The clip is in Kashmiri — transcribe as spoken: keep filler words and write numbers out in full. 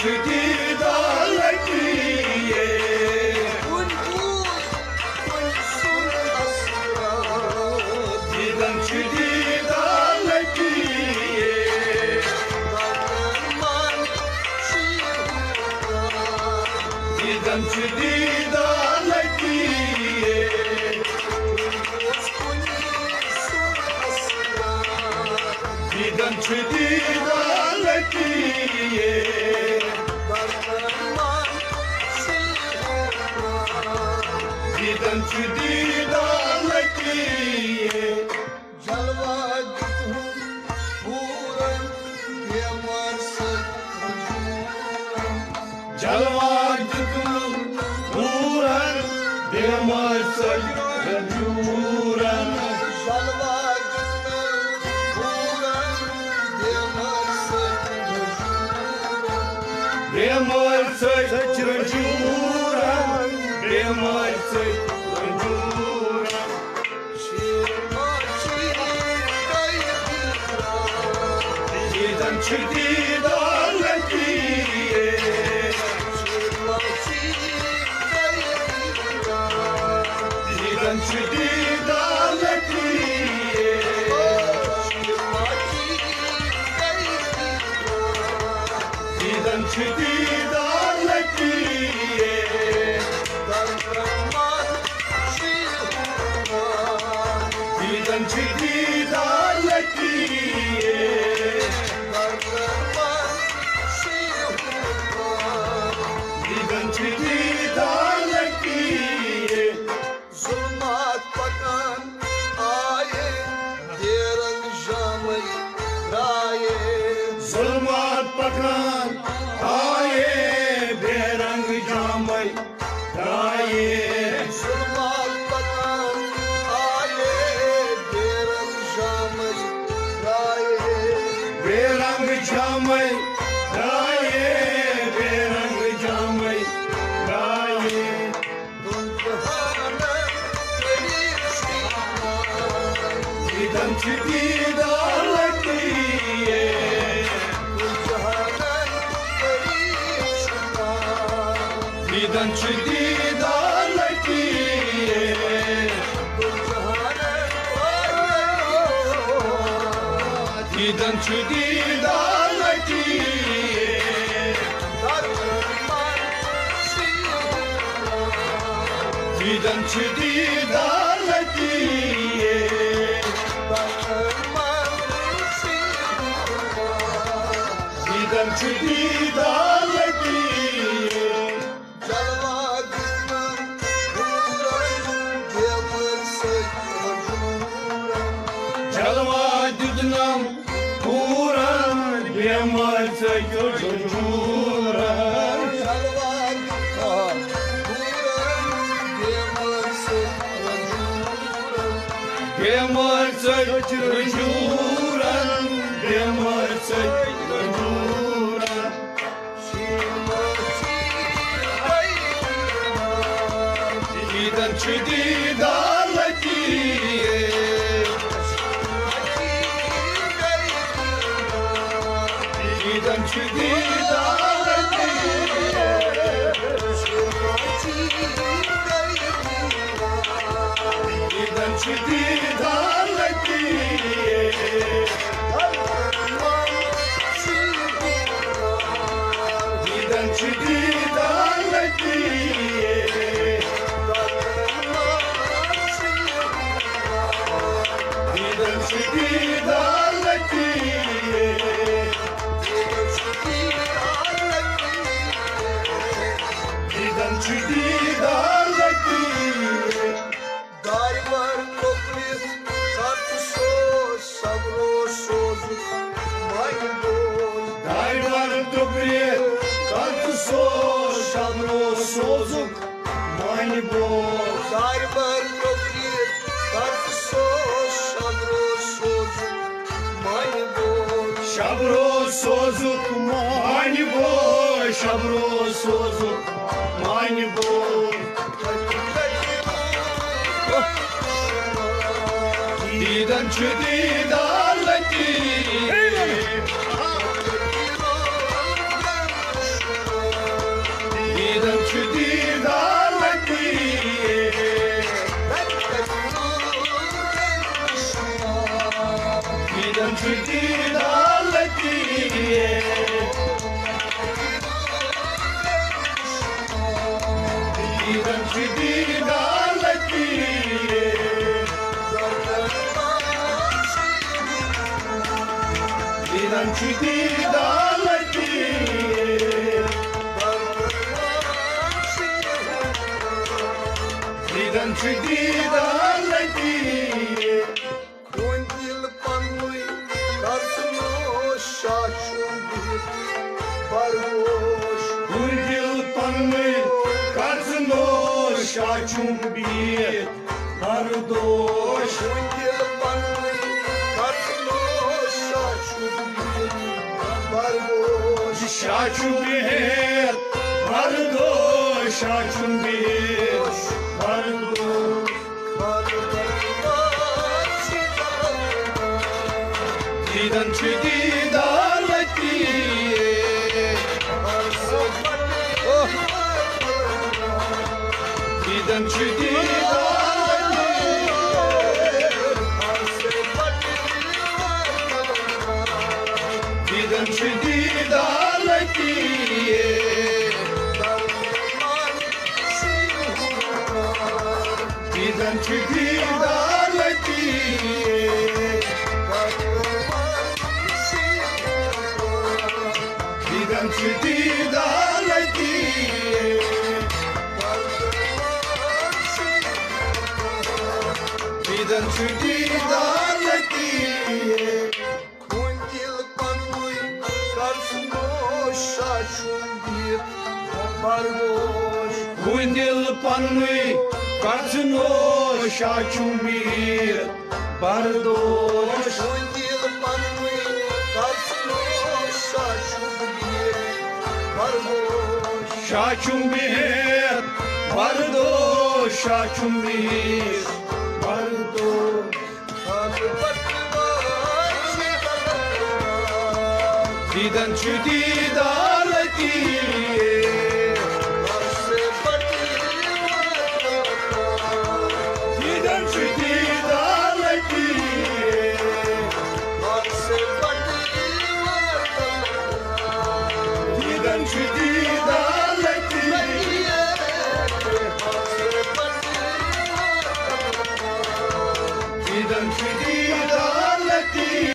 دیدار لگیے۔ کُنہِ بوٗز کُنہِ سُنٛد اثرات۔ دیدن چھُ دیدار لگیے۔ درمان چھُ یہِ ہُنٛد۔ دیدن چھُ دیدار لگیے۔ کُنہِ بوٗز کُنہِ سُنٛد اثرات۔ دیدن چھُ دیدار لگیے۔ دیدن چھُ دیدار لگیے۔ جلوہ دیُتہُن حورن، بیمار سۭتۍ رنجورن۔ جلوہ دیُتہُن حورن، بیمار سۭتۍ رنجورن۔ جلوہ دیُتہُن حورن، بیمار سۭتۍ رنجورن۔ بیمار سۭتۍ رنجورن، بیمار سۭتۍ رنجورن۔ دیدن چھُ دیدار لگیے۔ دیدن چھُ دیدار لگیے۔ دیدن چھُ دیدار لگیے۔ دیدن چھُ دیدار لگیے۔ دیدن چھُ دیدار لگیے۔ ظلمات پکان آیے، بے رنگ جامے درٛایے۔ ظلمات پکان آیے، بے رنگ جامے درٛایے۔ ظلمات پکان آیے، بے رنگ جامے درٛایے۔ بے رنگ جامے درٛایے، بے رنگ جامے درٛایے۔ دیدن چھُ دیدار لگیے۔ دیدن چھُ دیدار لگیے۔ دیدن چھُ دیدار لگیے۔ دیدن چھُ دیدار لگیے۔ دیدن چھُ دیدار لگیے۔ جلوہ دیُتنم حورن، بیمٲرۍ سۭتۍ رنجورن۔ جلوہ دیُتنم حورن، بیمٲرۍ سۭتۍ رنجورن۔ جلوہ دیُتنم حورن، بیمٲرۍ سۭتۍ رنجورن۔ بیمٲرۍ سۭتۍ رنجورن، بیمٲرۍ سۭتۍ رنجورن۔ دیدن چھُ دیدار لگیے۔ دیدن چھُ دیدار لگیے۔ دیدن چھُ دیدار لگیے۔ دیدن چھُ دیدار لگیے۔ دیدن چھُ دیدار لگیے۔ دیدن چھُ دیدار لگیے۔ دارِ بر ٹوکرِتھ کر ژٕ سوز، صبرو سوزُکھ مانہِ بوز۔ دارِ بر ٹوکرِتھ کر ژٕ سوز، صبرو سوزُکھ مانہِ بوز۔ دارِ بر ٹوکرِتھ کر ژٕ سوز، صبرو سوزُکھ مانہِ بوز۔ صبرو سوزُکھ مانہِ بوز، صبرو سوزُکھ مانہِ بوز۔ دیدن چھُ دیدار لگیے۔ چھُ دیٖدار لطیف۔ دیٖدن چھُ دیٖدار لطیف۔ دیٖدن چھُ دیٖدار لطیف۔ وۄنۍ دِل پننُے کر ژٕ نوش، شاہ چھُم بِہِتھ بردوش۔ وۄنۍ دِل پننُے کر ژٕ نوش، شاہ چھُم بِہِتھ بردوش۔ وۄنۍ دِل پننُے کر ژٕ نوش، شاہ چھُم بِہِتھ بردوش۔ شاہ چھُم بِہِتھ بردوش، شاہ چھُم بِہِتھ بردوش۔ دیٖدن چھُ دیٖدار لطیف۔ دیٖدن چھُ دیٖدار لطیف۔ دیٖدن چھُ دیٖدار لطیف۔ دیٖدن چھُ دیٖدار لطیف۔ دیٖدن چھُ دیٖدار لطیف۔ دیٖدن چھُ دیٖدار لطیف۔ وۄنۍ دِل پننُے کر ژٕ نوش، شاہ چھُم بِہِتھ بردوش۔ وۄنۍ دِل پننُے کر ژٕ نوش، شاہ چھُم بِہِتھ بردوش۔ وۄنۍ دِل پننُے کر ژٕ نوش، شاہ چھُم بِہِتھ بردوش۔ شاہ چھُم بِہِتھ بردوش، شاہ چھُم بِہِتھ بردوش۔ دیٖدن چھُ دیٖدار لطیف۔ دیٖدن چھُ دیٖدار لطیف۔ دیٖدن چھُ دیٖدار لطیف۔ دیٖدن چھُ دیٖدار لطیف۔